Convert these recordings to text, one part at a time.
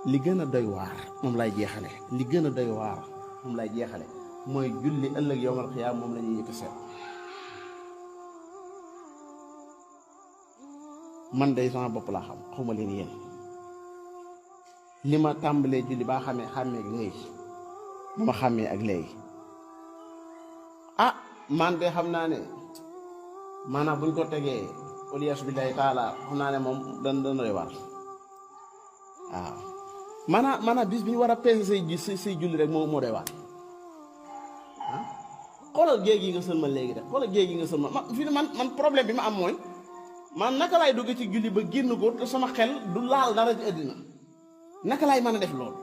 li gën a doy waar moom lay jeexale li gën a doy waar moom lay jeexale mooy julli ëllëg yowmal xiyaam moom la ñuy yëkk seet man day sama bopp laa xam xawma leen yéen li ma tàmbalee julli baa xàmmee ak léegi ba ma xàmmee ak léegi man de xam naa ne maanaam buñ ko tegee waliyaasu billaahi taala xam naa ne moom dana doy waar waaw maanaam bis bi ñu war a peese say julli rek moo doy waar xoolal géej gi nga sëlmal léegi rek xoolal géej gi nga sëlmal man problème bi ma am mooy man naka laay dugg ci julli ba génn ko te sama xel du laal dara ci àddina naka laay mën a def loolu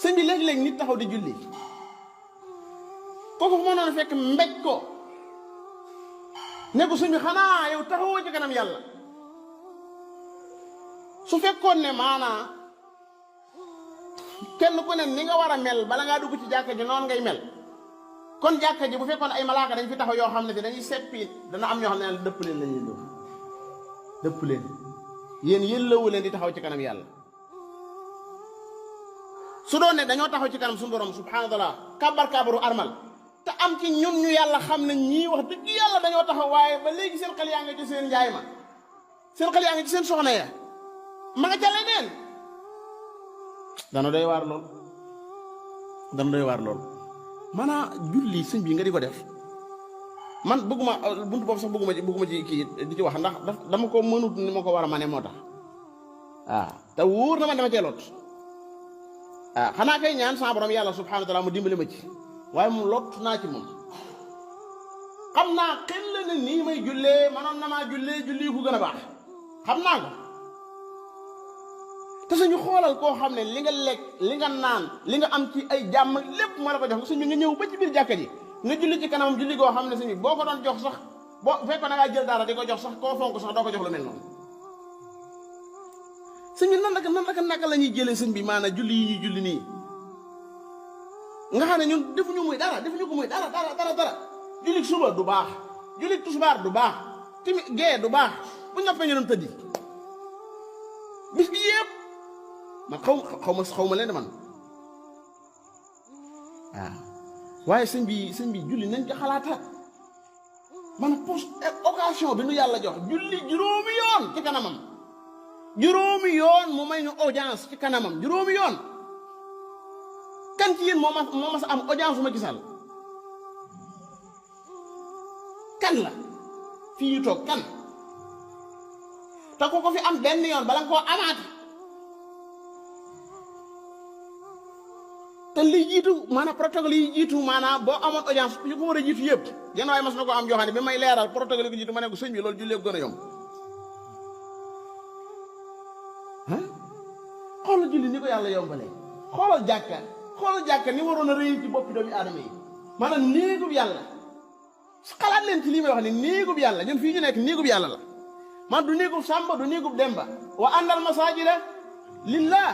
sëñ bi léeg-léeg nit taxaw di julli kooku fu ma noonu fekk mbéj ko ne ko sëñ bi xanaa yow taxawoo ci kanam yàlla su fekkoon ne maanaa kenn ku ne ni nga war a mel bala ngaa dugg ci jàkka ji noonu ngay mel kon jàkka ji bu fekkoon ay malaaka dañ fi taxaw yoo xam ne si dañuy seppi dana am ñoo xam ne dëpp leen lañuy dëpp leen yéen yëllawu leen di taxaw ci kanam yàlla su doon ne dañoo taxaw ci kanam suñu borom subhaanahu wa taala kabaru armal te am ci ñun ñu yàlla xam ne ñii wax dëgg yàlla dañoo taxaw waaye ba léegi seen xel yaa nga ci seen njaay ma seen xel yaa nga ci seen soxna ya ma nga ca leneen dana doy waar lool maanaam julli sëñ bi nga di ko def man bëgguma buntu boobu sax bëgguma ci kii di ci wax ndax dama ko mënut ni ma ko war a mane moo tax te wóor na man dama cee lot xanaa kay ñaan sa borom yàlla subhaanahu wa taala mu dimbali ma ci waaye moom lot naa ci moom xam naa xel la ne nii may jullee manoon na maa julli ku gën a baax xam naa ko te suñu xoolal koo xam ne li nga lekk li nga naan li nga am ci ay jàmm lépp moo la ko jox suñu nga ñëw ba ci biir jàkka ji nga julli ci kanamam julli goo xam ne suñu boo ko doon jox sax boo fekkoon na ngaa jël dara di ko jox sax koo fonk sax doo ko jox lu mel noonu suñu naka la ñuy jëlee sëñ bi maanaam julli yi ñuy julli nii nga xam ne ñun defuñu ko muy dara julli suba du baax julli tusbaar du baax timi gee du baax bu ñoppee ñu doon tëddi bis bi yëpp man xaw ma leen man waaye sëñ bi julli nañ ko xalaataat man pos occasion bi nu yàlla jox julli juróomi yoon ci kanamam juróomi yoon mu may ñu audience ci kanamam juróomi yoon kan ci yéen moo mas am audience bu ma gisal kan la fii ñu toog kan te ko fi am benn yoon bala nga koo amaati te li jiitu maanaam protocole yi jiitu maanaam boo amoon audience yu ko war a jiitu yëpp genn waaye mas na ko am joo xam ne bi may leeral protocole yi ko jiitu ma ne ko sëñ bi loolu jullee ko gën a yomb xoolal julli ni ko yàlla yombalee xoolal jàkka ni waroon a rëy ci boppi doomi aadama yi maanaam néegub yàlla xalaat leen ci lii may wax ni néegub yàlla ñun fii ñu nekk néegub yàlla la man du néegub sàmba du néegub demba wa annal masaajida lillah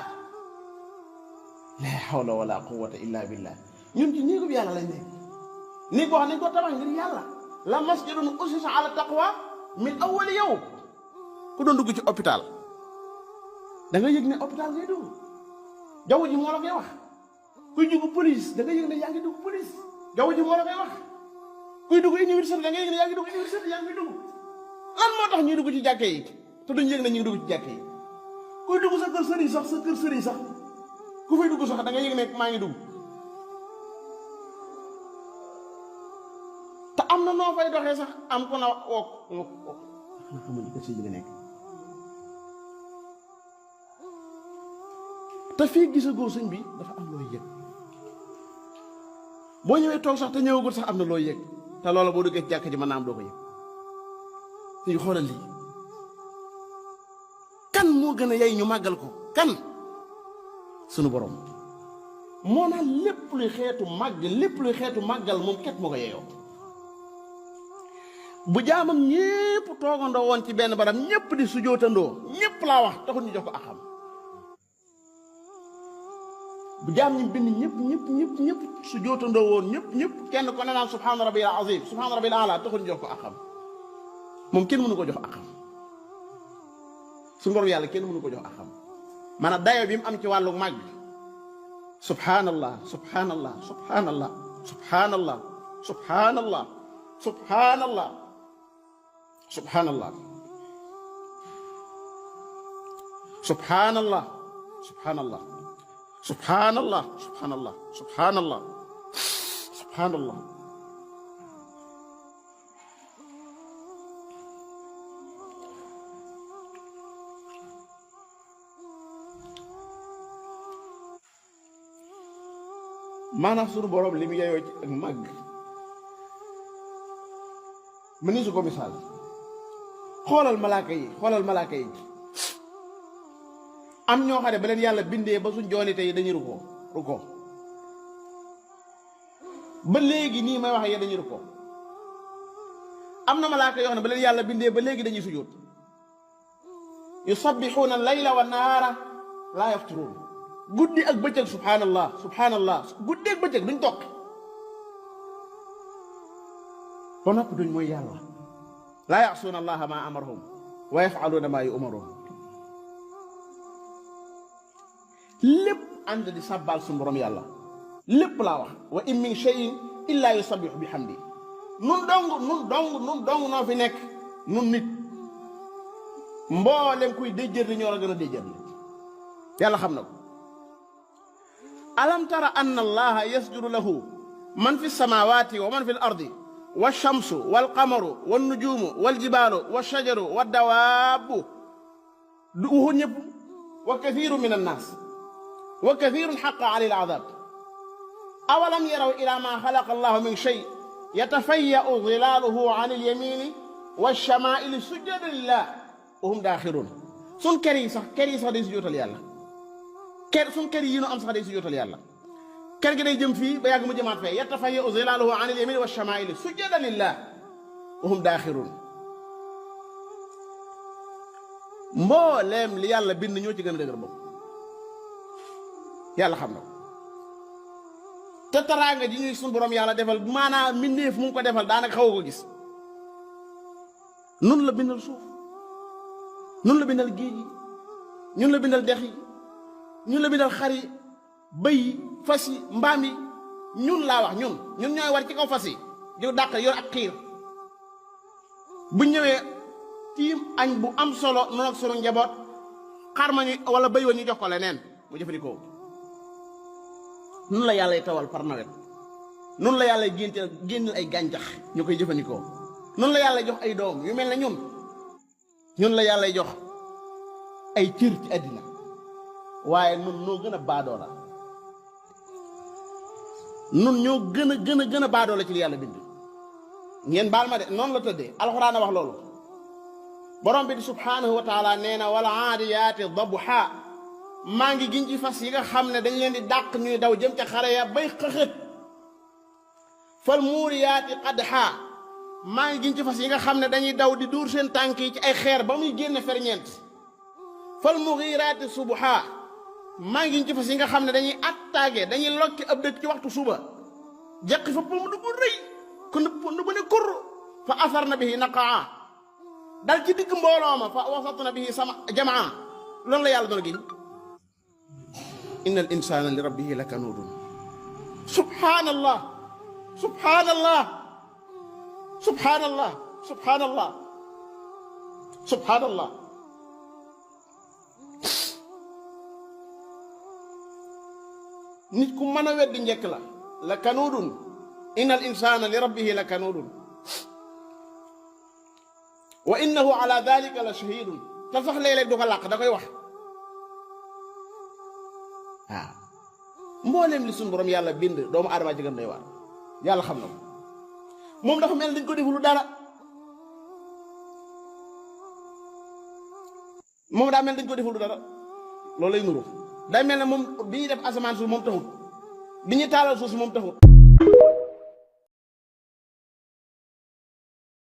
la hawla wala quwwata illa billah ñun ci néegub yàlla lañ nekk néeg boo xam nañ ko tabax ngir yàlla la masjidun ussisa ala taqwa min awwali yawm ku doon dugg ci hôpital da nga yëg ne hôpital ngay dugg jaww ji moo la koy wax kuy dugg police da nga yëg ne yaa ngi dugg police jaww ji moo la koy wax kuy dugg université da nga yëg ne yaa ngi dugg université yaa ngi dugg lan moo tax ñuy dugg ci jàkke yi te duñ yëg ne ñu ngi dugg ci jàkke yi kuy dugg sa kër sëriñ sax ku fay dugg sax da nga yëg ne maa ngi dugg te am na noo fay doxee sax am ko na wook xamuñ ko si bi nga nekk te fii gisagoo sëñ bi dafa am looy yëg boo ñëwee toog sax te ñëwagul sax am na looy yëg te loola boo duggee ci jàkk ji mën naa am doo ko yëg suñu xoolal lii kan moo gën a yey ñu màggal ko kan sunu borom moo naan lépp luy xeetu màggal moom ket moo ko yeyoo bu jaamam ñépp toogandoo woon ci benn barab ñépp di sujootandoo ñépp laa wax taxul ñu jox ko axam bu jaam ñi bind ñëpp su jootandoo woon ñëpp kenn ko ne naan subhaana rabbil azim subhaana rabbil ala taxul ñu jox ko akam moom kenn mënu ko jox akam suñu borom yàlla kenn mënu ko jox ak xam maanaam dayo bi mu am ci wàllu màgg subhanallah subhanallah subhanallah subhanallah subhanallah subhanallah subhanallah subhanallah subhanallah subhanallah subhanallah subhanallah subhanallah maanaam suñu borom li mu yeyoo ci ak màgg mëni su ko misaal xoolal malaaka yi am ñoo xam ne ba leen yàlla bindee ba suñ jooni tey dañuy rukkoo ba léegi nii may wax yee dañuy rukkoo am na malaaka yoo xam ne ba leen yàlla bindee ba léegi dañuy sujjóot yusabbixuuna layla wa nahaara laa yafturuun guddi ak bëccëg subhanallah subhanallah guddi ak bëccëg duñ toq ba noppi duñ mooy yàlla laa yaasuuna allaha ma amarahum wa yafaluuna ma yu'maruun lépp ànd di sàbbaal suñu borom yàlla lépp laa wax wa in min shay'in illa yusabbihu bi hamdi nun dong noo fi nekk nun nit mboolem kuy déjjër li ñoo la gën a déjjër li yàlla xam na ko alam tara anna allaha yasjudu lahu man fi samawati wa man fi l ardi walchamsu walqamaru walnujumu waljibaalu walshajaru waddawaabu du uhu ñëpp wa kathiru min annaas wa kathirun xaqa alayhi alazab awalam yaraw ila ma xalaqa allahu min shay yatafayya'u zilaaluhu an alyamini walchamaili sujjada lillah wa hum daaxiruun sun kër yi sax day sujjootal yàlla sun kër yi nu am sax day sujjootal yàlla kër gi day jëm fii ba yàgg mu jëmaat fee yatafayya'u zilaaluhu an alyamini walchamaili sujjada lillah wa hum daaxiruun mbooleem li yàlla bind ñoo ci gën a dëgër bopp yàlla xam na ko te taraanga ji ñuy sun borom yàlla defal maanaam mbindeef mu ngi ko defal daanaka xaw ko gis nun la bindal suuf nun la bindal géej yi ñun la bindal dex yi ñun la bindal xar yi bëy yi fas yi mbaam yi ñun laa wax ñun ñooy war ci kaw fas yi di dàq yor ak xiir bu ñëwee tiim añ bu am solo noonu ak sunu njaboot xar ma ñu wala bëy wa ñu jox ko leneen mu jëfandikoo nun la yàlla tawal par nawet nun la yàlla génneel ay gàncax ñu koy jëfandikoo nun la yàlla jox ay doom yu mel ne ñun la yàlla jox ay cër ci àddina waaye nun noo gën a baadoo la nun ñoo gën a baadoo la ci li yàlla bind ngeen baal ma de noonu la tëddee alxuraan a wax loolu borom bi di subhaanahu wa taala nee na wala aadiyaati dabha maa ngi giñ ci fas yi nga xam ne dañ leen di dàq ñuy daw jëm ca xare ya bay xëxët fal muuriyaati qadha maa ngi giñ ci fas yi nga xam ne dañuy daw di duur seen tànk yi ci ay xeer ba muy génne ferñeent fal mughiraati subha maa ngi giñ ci fas yi nga xam ne dañuy attaqué dañuy lokki ab dëkk ci waxtu suba jeqi fa pom du bu rëy ku nu bu ne kur fa asarna bihi naqaa dal ci digg mbooloo ma fa wasatna bihi sama jamaa loolu la yàlla doon giñ inna al insana li rabbihi la kanuudun subhanallah subhanallah subhanallah subhanallah subhanallah nit ku mën a weddi njëkk la kanuudun inna al insana li rabbihi la kanuudun wa innahu ala dalika la shahidun te sax léeg-léeg du ko làq da koy wax waaw mbooleem li suñu borom yàlla bind doomu aadama ci gën doy waar yàlla xam na ko moom dafa mel dañ ko defulu dara moom daa mel dañ ko defulu dara loolu lay nuru day mel ne moom bi ñuy def asamaan suuf moom taxut bi ñuy taalal suuf si moom taxut